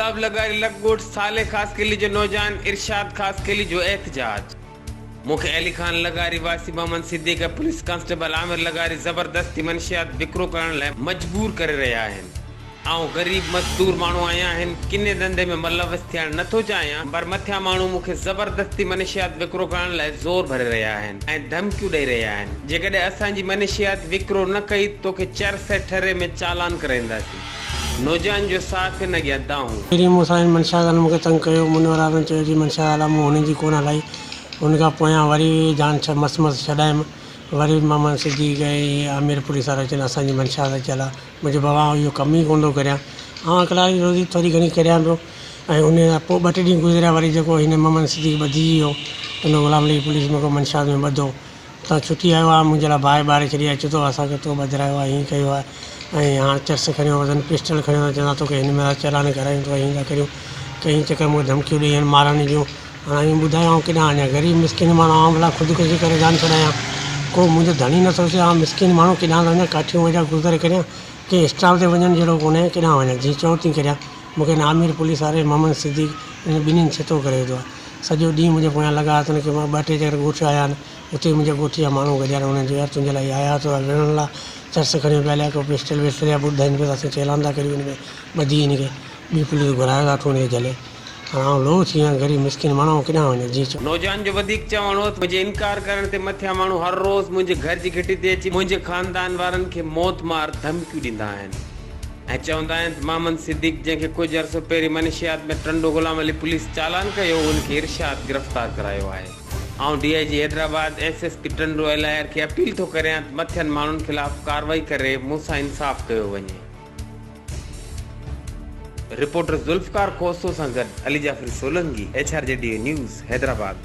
گلاب لغاري لڳ ڳوٺ صالح خاصخيلي جو نوجوان ارشاد خاصخيلي جو احتجاج. مون کي علي خان لغاري واسي محمد صديق ۽ پوليس ڪانسٽيبل عامر لغاري زبردستي منشيات وڪرو ڪرڻ لاء مجبور ڪري رهيا آهن. آئون غريب مزدور ماڻهو آهيان هن ڪني ڌنڌي ۾ ملوث ٿيڻ نه ٿو چاهيان پر مٿيان ماڻهو مون کي زبردستي منشيات وڪرو ڪرڻ لاء زور ڀري رهيا آهن ۽ ڌمڪيون ڏئي رهيا آهن جيڪڏهن اسان جي منشيات وڪرو نه ڪئي توکي چرس ۽ ٺري ۾ چالان ڪرائينداسين. نوجوان جو صحافين اڳيان دانهون. پهرين مون سان هن منشيات وارن مون کي تنگ ڪيو منور وارن چيو جي منشيات هلا مون هنن جي ڪونه هلائي ان کان پويان وري جان مس مس ڇڏايم وري محمد صديق ۽ عامر پوليس وارا چين اسان جي منشيات اچي هلا منهنجو بابا آئون اهو ڪم ئي ڪونه ٿو ڪريان. آئون اڪلاڪ جي روزي ٿوري گهڻي ڪريان پيو ۽ ان کان پوء ٻه ٽي ڏينهن گذريا وري جيڪو هن محمد صديق ٻڌجي ويو ته هن غلام علي پوليس مون کي منشيات ۾ ٻڌو اتان ڇٽي آيو آهي منهنجي لاء باهه ٻاري ڇڏي آهي چئي ٿو اسان کي تو ٻڌرايو آهي هيئن ڪيو آهي ۽ هاڻ چرس کڻيو وزن پسٽل کڻيو اٿن چوندا توکي هن ۾ ٿا چالان ڪرايون تو هيئن ٿا ڪريون ڪئين چڪر مون کي ڌمڪيون ڏئي آهن مارڻ جون. هاڻ اوهين ٻڌايو آئون ڪيڏانهن وڃان؟ غريب مسڪين ماڻهو آئون ڀلا خودڪشي ڪري جان ڇڏايان؟ ڪو منهنجو ڌڻي نه ٿو اچي، آئون مسڪين ماڻهو ڪيڏانهن ٿو وڃان؟ ڪاٺيون وڄا گذر ڪريان، ڪنهن اسٽاپ تي وڃڻ جهڙو ڪونهي، ڪيڏانهن وڃان؟ جيئن چئو تيئن ڪريان. مون کي هن عامر پوليس واري محمد صديق انهن ٻنهين ڇتو ڪري وڌو آهي. سڄو ڏينهن منهنجي پويان لڳا اٿن ڪي ٻه ٽي چڪر ڳوٺ آيا آهن، اتي ئي منهنجي ڳوٺ جا ماڻهو گڏيا آهن، انهن چيو يار تنهنجي لاء هي آيا اٿو وڙهڻ لاء، چرس کڻيو پيا هليا، ڪو پسٽل وسٽل يا ٻڌائين پيا ته اسين چيلان ٿا ڪريون هن ۾ ٻڌي هن کي ٻي پوليس گهرايو ته اٺون هن کي جهلي. هاڻ آئون لوهه ٿي ويان، غريب مسڪين ماڻهو آئون ڪيڏانهن وڃان، جيئن چئو. نوجوان جو وڌيڪ چوڻ هو ته منهنجي انڪار ڪرڻ تي مٿيان ماڻهو هر روز منهنجي گهر جي گهٽي تي اچي منهنجي خاندان وارن کي موت مار ڌمڪيون ڏيندا آهن ۽ چوندا آهن ته محمد صديق جنهن کي ڪجهه عرصو پهرين منشيات ۾ ٽنڊو غلام علي پوليس چالان ڪيو هو ان کي ارشاد گرفتار ڪرايو آهي. آئون D I G Hyderabad, S S P Tando Allahyar کي اپيل ٿو ڪريان ته مٿين ماڻهن خلاف ڪارروائي ڪري مون سان انصاف ڪيو وڃي. رپورٽر ذوالفقار کوسو سان گڏ Ali Jafri Solangi, H R G D news, Hyderabad.